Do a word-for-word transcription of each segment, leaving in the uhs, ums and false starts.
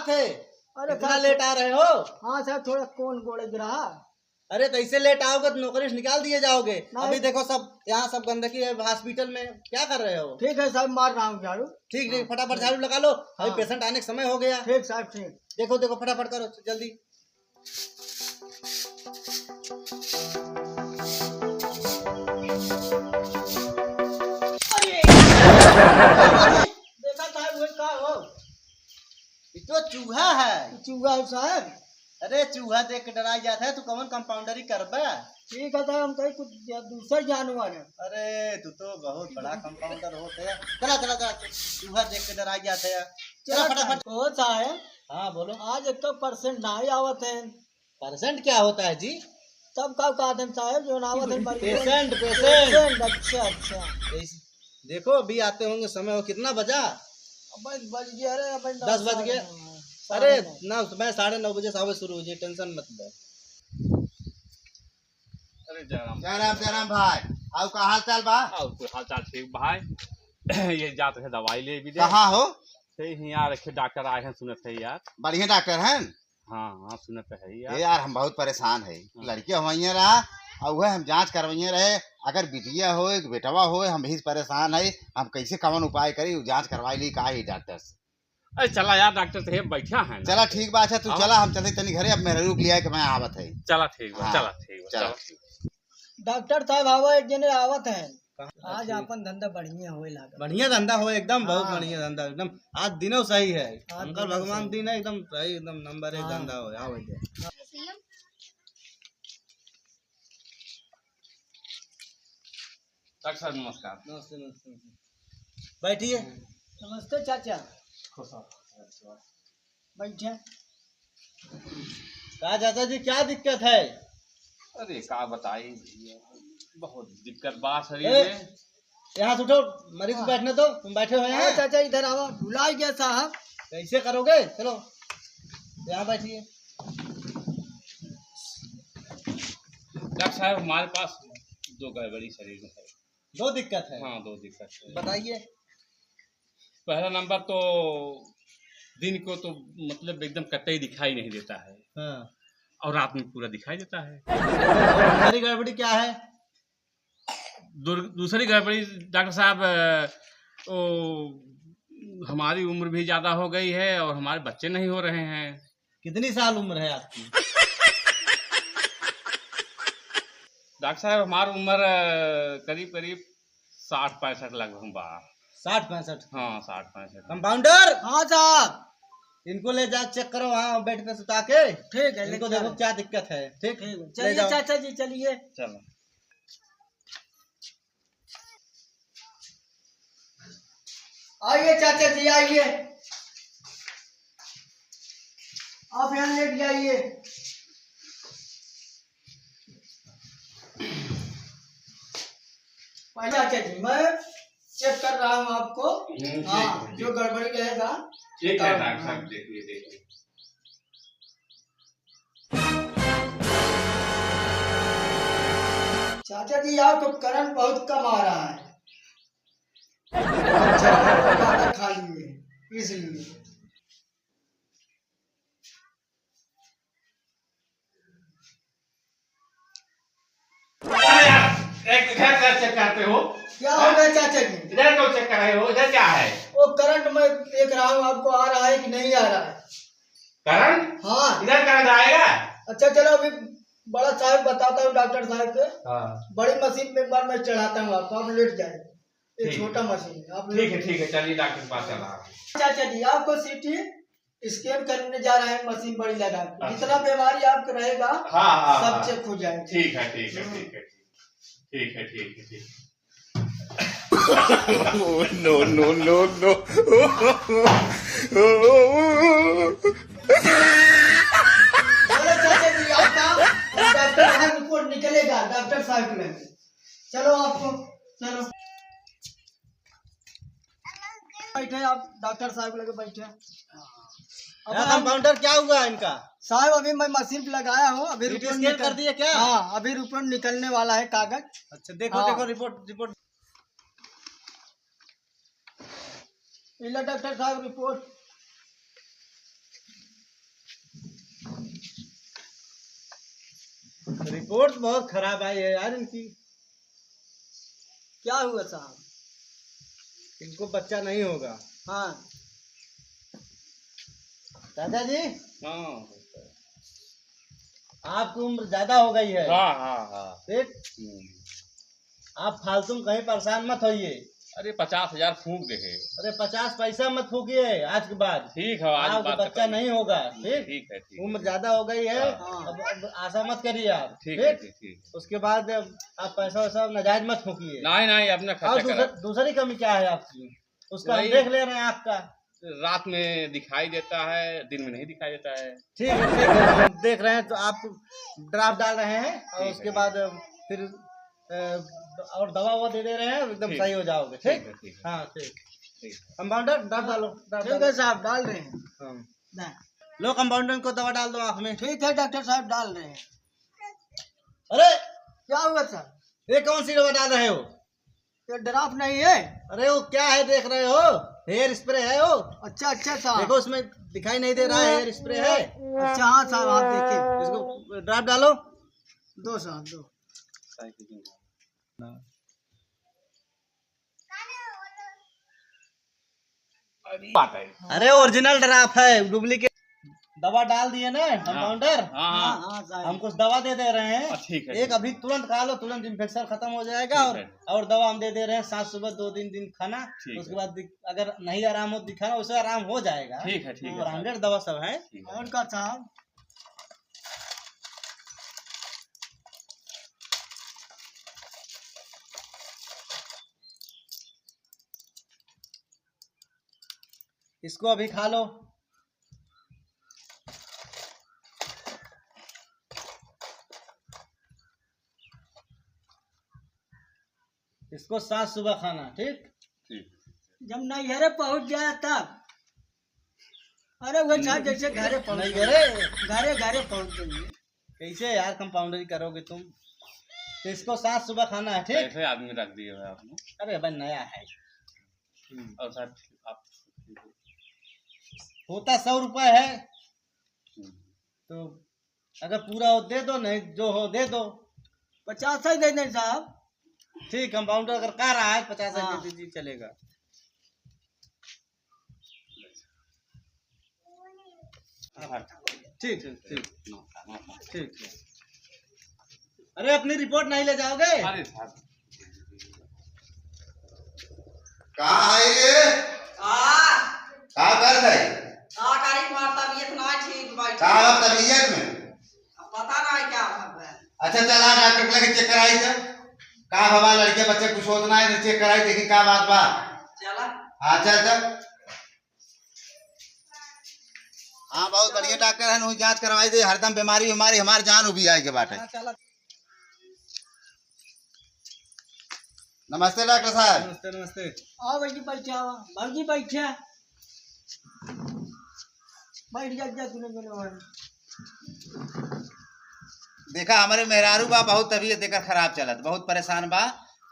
है? अरे इतना साहब, लेट आ रहे हो? हाँ साहब, थोड़ा कौन गोड़े गिरा। अरे, तो ऐसे लेट आओगे तो नौकरी से निकाल दिए जाओगे। नहीं। अभी देखो, सब यहाँ सब गंदगी है हॉस्पिटल में, क्या कर रहे हो? ठीक है साहब, मार रहा हूँ झाड़ू। ठीक, ठीक, हाँ, फटाफट ठीक। झाड़ू लगा लो, अभी हाँ। पेशेंट आने का समय हो गया। ठीक साहब, ठीक। देखो, देखो, फटाफट करो जल्दी। अरे! देखा साहब, वो का हो? ये तो चूहा है। चूहा है साहब। अरे, चूहा देख के डराई जात है, तू कौन कंपाउंडरी करबा? ठीक है साहब, हम कहीं कुछ दूसर जानवर है। अरे, तू तो बहुत बड़ा कंपाउंडर होत है। चला, चला, चला, चूहा देख के डराई जात है। चला चला, फटाफट। ओ साहब, हाँ, बोलो। आज एक तो पेशेंट नहीं आवत है। पेशेंट क्या होता है जी? तब का कहत हैं साहब, जो नावत है मरीज? पेशेंट, पेशेंट। पेशेंट, अच्छा, अच्छा। देखो, अभी आते होंगे, समय हो, कितना बजा? अब बज गया, अरे, अब दस बज गए। साढ़े अरे, नौ। ना, मैं साढ़े नौ बजे से आवे शुरू हो जाए, टेंशन मत ले। अरे, जय राम। जय राम, जय राम भाई। आओ, का हाल चाल बा? आओ, कोई हाल चाल ठीक भाई। ये जात है दवाई ले भी दे। कहाँ हो? ते ही यार, एक डॉक्टर आए हैं, सुनत है यार। बढ़िया डॉक्टर हैं? हाँ, हाँ, सुनत है यार। ए यार, हम बहुत परेशान है। हाँ। लड़के हमारे रहा, और वह हम जांच करवाइए रहे, अगर बिटिया हो, एक बेटवा हो, हम भी परेशान है, हम कैसे कवन उपाय करी, जांच करवाई ली का ही डॉक्टर से। अरे चला यार, डॉक्टर साहब बैठा है ना। चला ठीक बा, अच्छा तू हाँ। चला, हम चलते तनी घरे, अब मेहरारू के लिया के मैं आवत है। चला ठीक बा, हाँ। चला ठीक बा, चला। चला ठीक बा। डॉक्टर साहब आवा, एक जने आवत है। आज ठीक। आपन धंधा बढ़िया होए लागा। बढ़िया धंधा हो एकदम, बहुत हाँ। बढ़िया धंधा एकदम। आज दिनो सही है, आज शंकर दिनो भगवान सही। दिन है एकदम सही, एकदम नंबर एक हाँ। धंधा हो। आओ भैया। डॉक्टर साहब नमस्कार। नमस्ते, नमस्ते, नमस्ते। बैठिए। नमस्ते चाचा। खुश रहो। बैठे। का चाचा जी, क्या दिक्कत है? अरे का बताई भैया, बहुत दिक्कत बा शरीर ए, में। यहाँ से उठो, मरीज हाँ। बैठने दो, तुम बैठे हो हाँ, यहाँ। चाचा इधर आओ, भुला गया साहब। कैसे करोगे? चलो यहाँ बैठिए। डॉक्टर साहब, हमारे पास दो गड़बड़ी शरीर में है। दो दिक्कत है? हाँ, दो दिक्कत है। बताइए। पहला नंबर तो दिन को तो मतलब एकदम कतई दिखाई नहीं देता है। हाँ। और रात में पूरा दिखाई देता है। दूसरी गड़बड़ी क्या है? दूर-, दूसरी गड़बड़ी डॉक्टर साहब, अ, ओ, हमारी उम्र भी ज्यादा हो गई है और हमारे बच्चे नहीं हो रहे हैं। कितनी साल उम्र है आपकी? डॉक्टर साहब, हमार उम्र, अ, करीब, करीब साठ पैंसठ लगभग बा। साठ पैंसठ? हाँ, साठ पैंसठ। कंपाउंडर! हाँ साहब। इनको ले जा, चेक करो, वहाँ बेड पे सुता के। ठीक है, इनको लेके देखो आ रहे। क्या दिक्कत है, ठीक? ठीक है। ले चलिए जाओ। चाचा जी, चलिए। चलो। आइए चाचा जी, आइए, आप यहाँ लेट जाइए। पहले चाचा जी, मैं चेक कर रहा हूँ आपको। हम्म, ठीक हाँ, है, ठीक। जो गड़बड़ी रहेगा, ठीक है, निकाल-, डॉक्टर साहब, हाँ। देखिए, देखिए। चाचा जी, आपको करंट बहुत कम आ रहा है। अच्छा, ज्यादा खा लिए, इसलिए। अरे यार, एक इधर का चेक करते हो? क्या हो गया चाचा जी? इधर क्यों चेक कर रहे हो? इधर क्या है? वो करंट मैं देख रहा हूँ, आपको आ रहा है कि नहीं आ रहा है? करंट? हाँ। इधर करंट आएगा? अच्छा, चलो, अभी बड़ा साहब बताता हूँ डॉक्टर साहब के। हाँ। बड़ी मशीन पे एक बार मैं चढ़ाता हूँ आपको, आप लेट जाए। ये ठीक है। छोटा मशीन है, आप ठीक है, लेट ठीक है, चलिए डॉक्टर के पास चला। चाचा जी, आपको सीटी स्कैन करने जा रहे हैं, मशीन बड़ी लगा के। अच्छा। जितना बीमारी आपको रहेगा, हाँ, हाँ, सब हाँ। चेक हो जाएगा। ठीक है, ठीक है, हम्म। ठीक है, ठीक है, ठीक है, ठीक है। Oh, no, no, no, no। बोलो चाचा जी, आपका डॉक्टर यहाँ रिपोर्ट निकलेगा, डॉक्टर साहब के लगे। चलो आपको, चलो। बैठे आप, डॉक्टर साहब के लगे बैठे। अब क्या हम कंपाउंडर, क्या हुआ इनका? साहब, अभी मैं मशीन पे लगाया हूँ, अभी सीटी रिपोर्ट स्कैन निकल-, कर दिए क्या? हाँ, अभी रिपोर्ट निकलने वाला है, कागज। अच्छा, देखो, हाँ। देखो रिपोर्ट, रिपोर्ट। ये लो डॉक्टर साहब रिपोर्ट। रिपोर्ट बहुत खराब आई है यार इनकी। क्या हुआ साहब? इनको बच्चा नहीं होगा। हाँ। चाचा जी, हाँ। आपकी उम्र ज्यादा हो गई है। हाँ, हाँ, हाँ। ठीक? हम्म। आप फालतू में कहीं परेशान मत होइए। अरे, पचास हजार फूंक दे है। अरे, पचास पैसा मत फूकिए आज के बाद। ठीक है, आज आपको बात बच्चा खत्म। नहीं होगा, ठीक? ठीक है, ठीक है। उम्र ज्यादा हो गई है, हाँ। अब, अब आशा मत करिए आप, ठीक है, ठीक? ठीक, ठीक। उसके बाद आप पैसा वैसा नाजायज मत फूकिए। नहीं, नहीं, अपना खर्चा और दूसर-, करा। दूसरी कमी क्या है आपकी? उसका हम वही देख ले रहे हैं आँख का। रात में दिखाई देता है, दिन में नहीं दिखाई देता है। ठीक है, ठीक है, हम देख रहे हैं तो आप ड्राप डाल रहे हैं और ठीक है, उसके ठीक। बाद फिर, अ, और दवा ववा दे दे रहे हैं, एकदम ठीक। सही हो जाओगे, ठीक? ठीक है, ठीक है। हाँ, ठीक। ठीक। कंपाउंडर, ड्राप डालो, ड्राप ठीक डालो। है साहब, डाल रहे हैं। हाँ। ना। लो, कंपाउंडर को दवा डाल दो आँख में। ठीक है डॉक्टर साहब, डाल रहे हैं। अरे! क्या हुआ सर? ये कौन सी दवा डाल रहे हो? ये ड्राप नहीं है। अरे वो क्या है देख रहे हो? हेयर स्प्रे है वो। अच्छा, अच्छा साहब। देखो उसमें दिखाई नहीं दे रहा है, हेयर स्प्रे है। अच्छा हाँ साहब, आप देखिए। इसको ड्राप डालो। दो साहब, दो। बात है। अरे ओरिजिनल ड्राप है, डुप्लीकेट दवा डाल दिए ना कंपाउंडर। हाँ, हाँ। हाँ, हाँ, साहब। हम कुछ दवा दे दे रहे हैं। हाँ, ठीक है, एक ठीक है। अभी तुरंत खा लो, तुरंत इन्फेक्शन खत्म हो जाएगा। ठीक और, है। और दवा हम दे दे रहे हैं, सात सुबह दो तीन दिन खाना। ठीक उसके है। बाद दिक-, अगर नहीं आराम हो दिखाना, उसे आराम हो जाएगा। ठीक है, ठीक है, साहब। ब्रांडेड दवा सब है। ठीक है। और का साहब? इसको अभी खा लो। इसको सात सुबह खाना, ठीक? ठीक। जब नैहरे पहुंच जाए तब। अरे वो साहब जैसे घरे पहुंच नैहरे? घरे, घरे पहुंच जाइए। कैसे यार कंपाउंडरी करोगे तुम? तो इसको सात सुबह खाना है, ठीक? कैसे आदमी रख दिए हो आपने? अरे भाई नया है। हम्म। और साहब आप होता सौ रुपये है। हम्म। तो अगर पूरा हो दे दो, नहीं जो हो दे दो। पचास ही दे दें साहब। ठीक, कंपाउंडर अगर कह रहा है पचास ही हाँ। दे दीजिए, चलेगा। ठीक, ठीक, ठीक। ठीक, ठीक। अरे अपनी रिपोर्ट नहीं ले जाओगे? अरे साहब। कहाँ है ये? आ? का करत है? का करी, हमार तबीयत ना ठीक बैठे। का बा तबीयत में? अब पता ना क्या भवा है। अच्छा चला डॉक्टर के लगे चेक कराई तो। का बाबा लड़के बच्चे कुछ होत ना है तो चेक कराई देखी का बात बा। चला। हाँ चल तो। हाँ, बहुत बढ़िया डॉक्टर है, वही जांच करवाई दे, हरदम बीमारी बीमारी हमार जान उबी आए के बाटे। हाँ, चला। नमस्ते डॉक्टर साहब। नमस्ते, नमस्ते। आओ भौजी, बैठे आओ। भौजी, बैठे। बैठ जा, जा, तूने दोनों भाई। देखा, हमारे मेहरारू बा, बहुत तबीयत एकर खराब चलत, बहुत परेशान बा।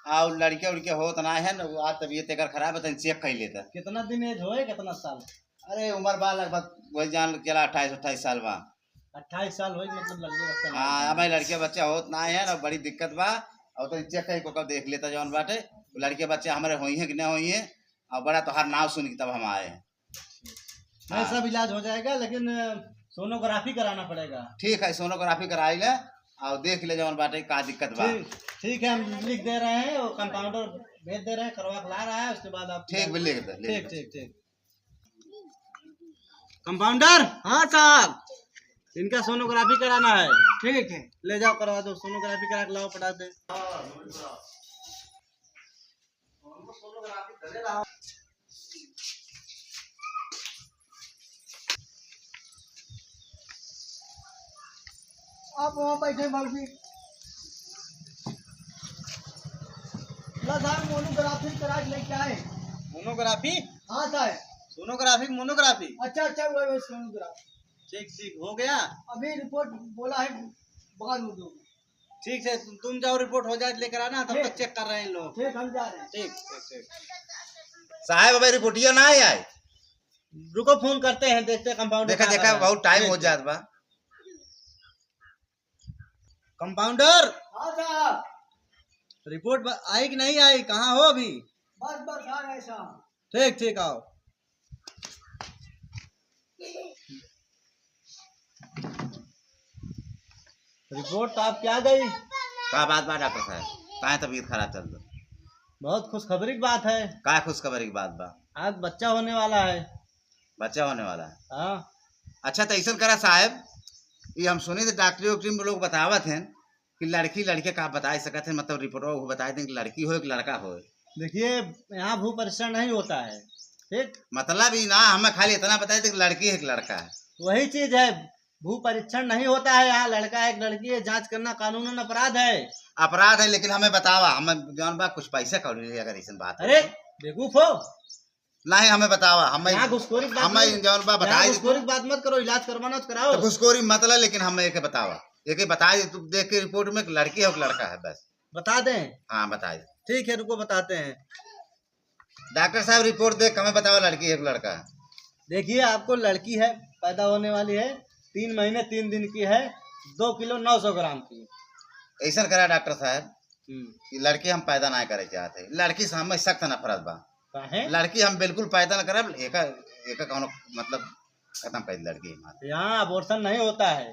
और लड़के उड़के होत ना है न, आज तबीयत एकर खराब है, तनी चेक कर लेता। कितना दिन एज होए, कितना साल? अरे, उम्र बा लगभग वही जान के चला, अट्ठाईस, अट्ठाईस साल बा। अट्ठाईस साल होई, मतलब, लगभग रखता है। हाँ, हमारे लड़के बच्चे होत ना है ना, बड़ी दिक्कत बा। और तो चेक कहीं को कब देख लेता जौन बाटे, वो लड़के बच्चे हमारे होई हैं कि ना होई हैं, और बड़ा तोहार नाव सुन के तब हम आए हैं। नहीं, हाँ। सब इलाज हो जाएगा, लेकिन, अ, सोनोग्राफी कराना पड़ेगा। ठीक है, सोनोग्राफी कराई ले और देख ले जौन बाटे का दिक्कत बा। ठीक, ठीक है, हम लिख दे रहे हैं, वो कंपाउंडर भेज दे रहे हैं, करवा के ला रहा है, उसके बाद आप ठीक, भी लिख दे, लिख ठीक, दे। ठीक, ठीक। कंपाउंडर? हाँ साहब। इनका सोनोग्राफी कराना है। ठीक है। ले जाओ, करवा दो, सोनोग्राफी करा के लाओ, पटा दे। आप वहाँ बैठे भौजी। ला साहब, मोनोग्राफी करा के लेके आए। मोनोग्राफी? हाँ साहब। सोनोग्राफी, मोनोग्राफी? अच्छा, अच्छा, वही, वही सोनोग्राफी। ठीक, ठीक, हो गया? अभी रिपोर्ट बोला है, बाद में दूंगा। ठीक है, तुम, तुम जाओ, रिपोर्ट हो जाए, लेकर आना, तब ठीक। तक चेक कर रहे हैं लोग। ठीक, हम जा रहे हैं। ठीक, ठीक, ठीक। साहब, अबे रिपोर्टिया ना आए, आए। रुको, फोन करते हैं, देखते हैं कंपाउंडर देखा, का देखा, कर रहा है। बहुत टाइम ठीक, हो ठीक। जात बा। कंपाउंडर। हाँ साहब। रिपोर्ट ब-, आई कि नहीं आई? कहाँ हो अभी? बस, बस, आ गए साहब। ठीक, ठीक, आओ। रिपोर्ट तो आपकी आ गई। का बात बा डॉक्टर साहब? काहे तबीयत खराब चल रही? बहुत खुशखबरी की बात है। का खुशखबरी की बात बा? आज बच्चा होने वाला है। बच्चा होने वाला है? हाँ। अच्छा, तो ऐसन करा साहब, ये हम सुने थे डॉक्टरी वॉक्टरी में लोग बतावत हैं कि लड़की लड़के का बताए सकत हैं, मतलब रिपोर्ट वो बताए दें कि लड़की हो कि लड़का हो। देखिए, यहाँ भ्रूण परीक्षण नहीं होता है, ठीक? मतलब ही ना, हमें खाली इतना बताए दें कि लड़की है कि लड़का है। वही चीज है, भ्रूण परीक्षण नहीं होता है यहाँ, लड़का है कि लड़की है, जांच करना कानूनन अपराध है। अपराध है, लेकिन हमें बतावा, हमें जौन बा कुछ पैसा कौड़ी अगर ऐसन बात है। अरे, बेवकूफ हो? नहीं, हमें बतावा, हमें, यहाँ घुसखोरी की बात हमें मत, जौन बा यहाँ बताई दे घुसखोरी तू। की बात मत करो, इलाज करवाना तो कराओ। तो घुसखोरी मत ला, लेकिन हमें एके बतावा, एके बताई दे तू, देख के रिपोर्ट में कि लड़की है कि लड़का है, बस। बता दें? हाँ, बताई दे। ठीक है, रुको, बताते हैं। डॉक्टर साहब, रिपोर्ट देख, हमें बतावा, लड़की है कि लड़का है? देखिए, आपको लड़की है, पैदा होने वाली है, तीन महीने तीन दिन की है, दो किलो नौ सौ ग्राम की। ऐसा करा डॉक्टर साहब, हम्म। कि लड़की हम पैदा ना करे चाहते, लड़की से हमें सख्त नफरत बा। काहे? लड़की हम बिल्कुल पैदा ना करब, एका, एका कौनो मतलब खत्म कर दी लड़की हमारे। यहाँ abortion नहीं होता है,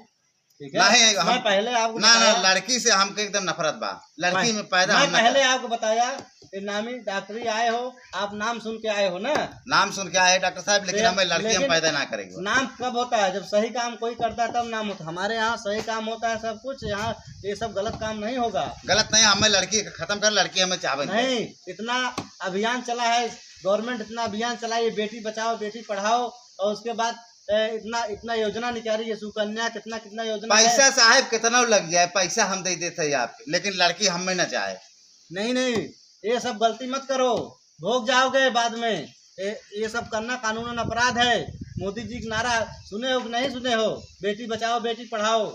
ठीक है? नहीं, हम मैं पहले आपको ना, ना, बताया। लड़की से हमके एकदम नफरत बा। लड़की मैं, में पैदा मैं हम ना पहले करब। आपको बताया कि नामी डॉक्टरी आए हो, आप नाम सुन के आए हो ना? नाम सुन के आए डॉक्टर साहब, लेकिन ले-, हमें लड़की हम लेकिन पैदा ना करेंगे। नाम कब होता है? जब सही काम कोई करता है तब नाम होता है। हमारे यहाँ सही काम होता है सब कुछ, यहाँ ये सब गलत काम नहीं होगा। गलत नहीं, हमें लड़की खत्म कर, लड़की हमें चाहबे नहीं। नहीं, इतना अभियान चला है, government इतना अभियान चला है, ये बेटी बचाओ, बेटी पढ़ाओ, और उसके बाद, ए, इतना, इतना योजना निकाली है, सुकन्या, कितना, कितना योजना है। पैसा साहब कितना लग जाए, पैसा हम दे देते हैं आपके, लेकिन लड़की हमें ना चाहे। नहीं, नहीं, ये सब गलती मत करो, भोग जाओगे बाद में। ए, ये सब करना कानूनन अपराध है। मोदी जी का नारा सुने हो कि नहीं सुने हो? बेटी बचाओ, बेटी पढ़ाओ।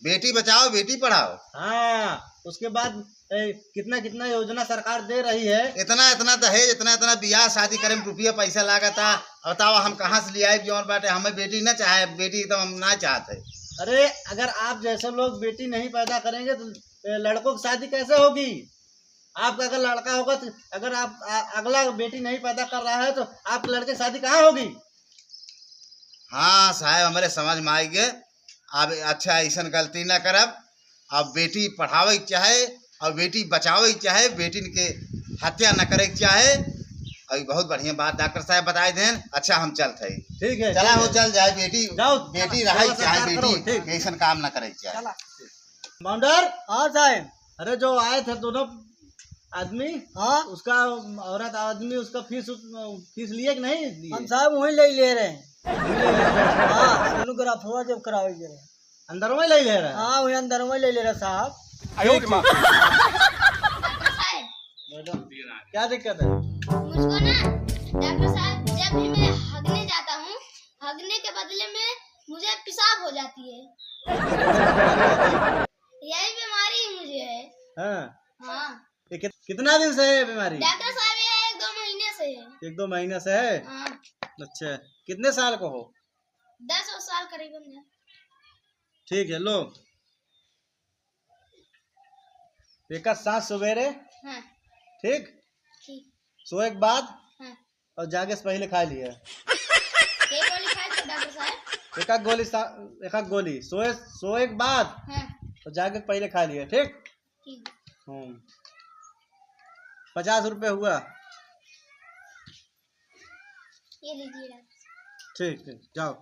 बेटी बचाओ, बेटी पढ़ाओ। हाँ, उसके बाद, ए, कितना, कितना योजना सरकार दे रही है। इतना, इतना दहेज, इतना, इतना बियाह शादी करे में रुपया पैसा लागता। बताओ, हम कहाँ से लियाए जौन बाटे? हमें बेटी ना चाहे, बेटी एकदम हम ना चाहते। अरे, अगर आप जैसे लोग बेटी नहीं पैदा करेंगे तो, ए, लड़कों की शादी कैसे होगी? आपका अगर लड़का होगा तो अगर आप, आ, अगला बेटी नहीं पैदा कर रहा है तो आप लड़के की शादी कहाँ होगी? हाँ साहब, हमरे समझ में आइ गए। अब अच्छा ऐसन गलती ना करब। अब बेटी पढ़ावे के चाहे और बेटी बचावे के चाहे, बेटिन के हत्या ना करे के चाहे। और बहुत बढ़िया बात डॉक्टर साहब बताए देन। अच्छा, हम चलत हई। ठीक है, चला ठीक हो, है। चल जाए बेटी, जाओ, बेटी चला, रहे चला, चाहे सरकार करो, बेटी ठीक। ऐसन काम ना करे के चाहे। चला। बाउंडर। हाँ साहब। अरे, जो आए थे दोनों आदमी, हाँ। उसका, औरत आदमी, उसका फीस, फीस लिए कि नहीं लिए? हम साहब वहीं ले ले रहे हैं। वहीं ले ले रहे हैं। हाँ, सोनोग्राफरवा जब करावे के रहे। अंदर में ले ले रहे हैं? हाँ, वहीं अंदर में ले ले रहे साहब। आयो रे माँ। डॉक्टर साहब। मैडम, क्या दिक्कत है? मुझको ना, डॉक्टर साहब, जब भी मैं हगने जाता हूँ, हगने के बदले में मुझे पेशाब हो जाती है। यही बीमारी मुझे है। हाँ। हाँ। ये कित-, कितना दिन से है ये बीमारी? डॉक्टर साहब, ये एक दो महीने से है। एक दो महीने से है? हाँ। अच्छा, कितने साल को हो? दस साल करीबन है। ठीक है, लो। एका सांस सवेरे, हाँ। ठीक? ठीक। सोए के बाद, हाँ। और जागे से पहले खा लिया। एक गोली खाए थे डॉक्टर साहब। एक आध गोली सा-, एक आध गोली सोए, सोए के बाद, हाँ। और जागे से पहले खा लिया, ठीक? ठीक। हम्म। पचास रुपये हुआ। ये लीजिए डॉक्टर। ठीक, ठीक, जाओ।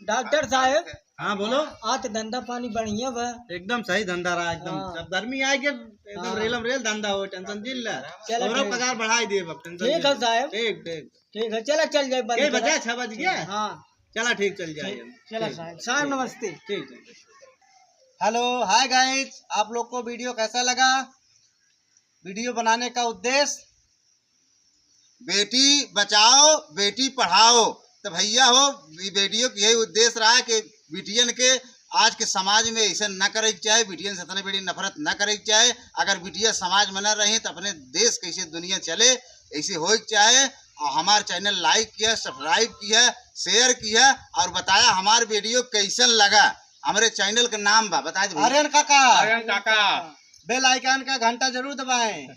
डॉक्टर साहब। हाँ, बोलो। आज तो धंधा पानी बढ़िया बा। एकदम सही धंधा रहा, एकदम। हाँ। जब गर्मी आ गया, एकदम हाँ। रेलम रेल धंधा हो, tension जिन ला। चलो, तोहरा ठीक। पगार बढ़ाई दिए अब, tension ठीक जिन है ला। साहब। ठीक, ठीक। ठीक है, चला चल जाए, बंद के करा। बजे? छह बज गया? हाँ। चला, ठीक, चल जाए। ठीक, चला ठीक। साहब। साहब, नमस्ते। ठीक, ठीक। Hello, hi guys, आप लोग को video कैसा लगा? Video बनाने का उद्देश्य बेटी बचाओ, बेटी पढ़ाओ। तो भैया हो, ये video के यही उद्देश्य रहा कि बिटियन के आज के समाज में ऐसे न करे के चाहे, बिटियन से इतने बड़ी नफरत न करे के चाहे। अगर बिटिया समाज में न रही तो अपने देश कैसे दुनिया चले, ऐसे होए के चाहे। और हमार channel like किया, subscribe किया, शेयर किया और बताया हमार वीडियो कैसन लगा। हमरे चैनल के नाम बा, बता दे भैया। आर्यन काका। आर्यन काका। बेल आइकन का घंटा जरूर दबाएं।